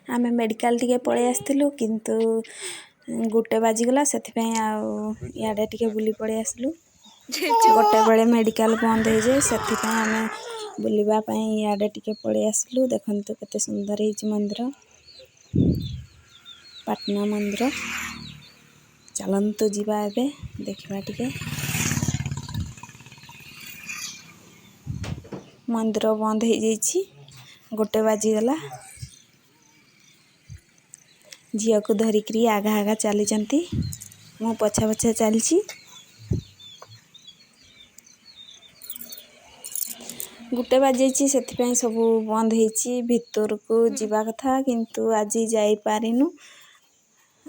ଆମେ ମେଡ଼ିକାଲ ଟିକେ ପଳେଇ ଆସିଥିଲୁ, କିନ୍ତୁ ଗୋଟେ ବାଜିଗଲା, ସେଥିପାଇଁ ଆଉ ଇଆଡ଼େ ଟିକେ ବୁଲି ପଳେଇ ଆସିଲୁ। ଗୋଟେ ବେଳେ ମେଡ଼ିକାଲ ବନ୍ଦ ହେଇଯାଏ, ସେଥିପାଇଁ ଆମେ ବୁଲିବା ପାଇଁ ଇଆଡ଼େ ଟିକେ ପଳେଇ ଆସିଲୁ। ଦେଖନ୍ତୁ କେତେ ସୁନ୍ଦର ହେଇଛି ମନ୍ଦିର, ପାଟନା ମନ୍ଦିର। ଚାଲନ୍ତୁ ଯିବା ଏବେ ଦେଖିବା ଟିକେ। ମନ୍ଦିର ବନ୍ଦ ହେଇଯାଇଛି, ଗୋଟେ ବାଜିଗଲା। ଝିଅକୁ ଧରିକିରି ଆଗା ଆଗା ଚାଲିଛନ୍ତି, ମୁଁ ପଛା ପଛା ଚାଲିଛି। ଗୋଟେ ବାଜିଯାଇଛି, ସେଥିପାଇଁ ସବୁ ବନ୍ଦ ହେଇଛି। ଭିତରକୁ ଯିବା କଥା, କିନ୍ତୁ ଆଜି ଯାଇପାରିନୁ,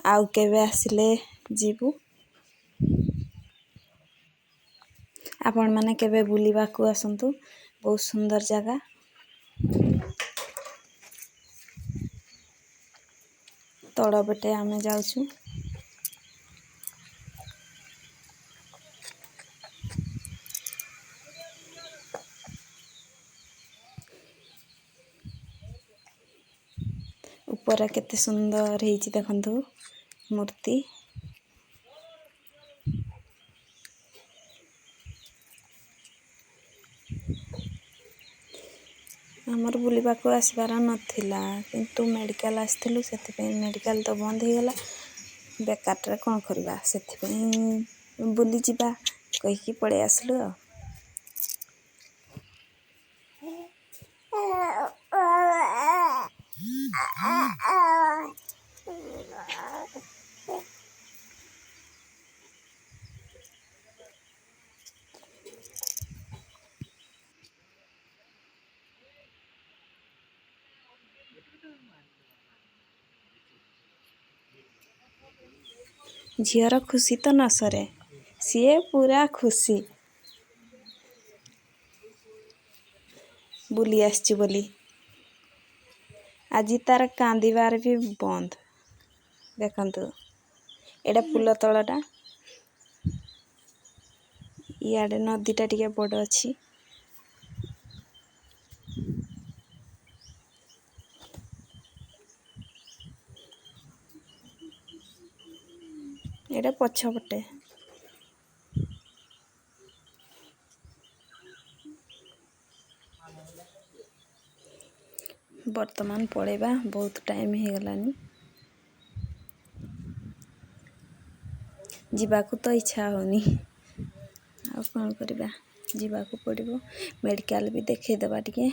ଆଉ କେବେ ଆସିଲେ ଯିବୁ। ଆପଣମାନେ କେବେ ବୁଲିବାକୁ ଆସନ୍ତୁ, ବହୁତ ସୁନ୍ଦର ଜାଗା। ତଳ ପଟେ ଆମେ ଯାଉଛୁ। ଉପରେ କେତେ ସୁନ୍ଦର ହେଇଛି ଦେଖନ୍ତୁ ମୂର୍ତ୍ତି। ଆମର ବୁଲିବାକୁ ଆସିବାର ନଥିଲା, କିନ୍ତୁ ମେଡ଼ିକାଲ ଆସିଥିଲୁ, ସେଥିପାଇଁ ମେଡ଼ିକାଲ ତ ବନ୍ଦ ହେଇଗଲା। ବେକାରଟାରେ କ'ଣ କରିବା, ସେଥିପାଇଁ ବୁଲିଯିବା କହିକି ପଳେଇ ଆସିଲୁ। ଆଉ ଝିଅର ଖୁସି ତ ନ ସରେ, ସିଏ ପୁରା ଖୁସି ବୁଲି ଆସିଛି ବୋଲି। ଆଜି ତାର କାନ୍ଦିବାର ବି ବନ୍ଦ। ଦେଖନ୍ତୁ ଏଇଟା ଫୁଲ ତଳଟା, ଇଆଡ଼େ ନଦୀଟା ଟିକେ ବଡ଼ ଅଛି। ଏଇଟା ପଛପଟେ। ବର୍ତ୍ତମାନ ପଳେଇବା, ବହୁତ ଟାଇମ୍ ହେଇଗଲାଣି। ଯିବାକୁ ତ ଇଚ୍ଛା ହେଉନି, ଆଉ କ'ଣ କରିବା, ଯିବାକୁ ପଡ଼ିବ। ମେଡ଼ିକାଲ ବି ଦେଖେଇଦେବା ଟିକେ।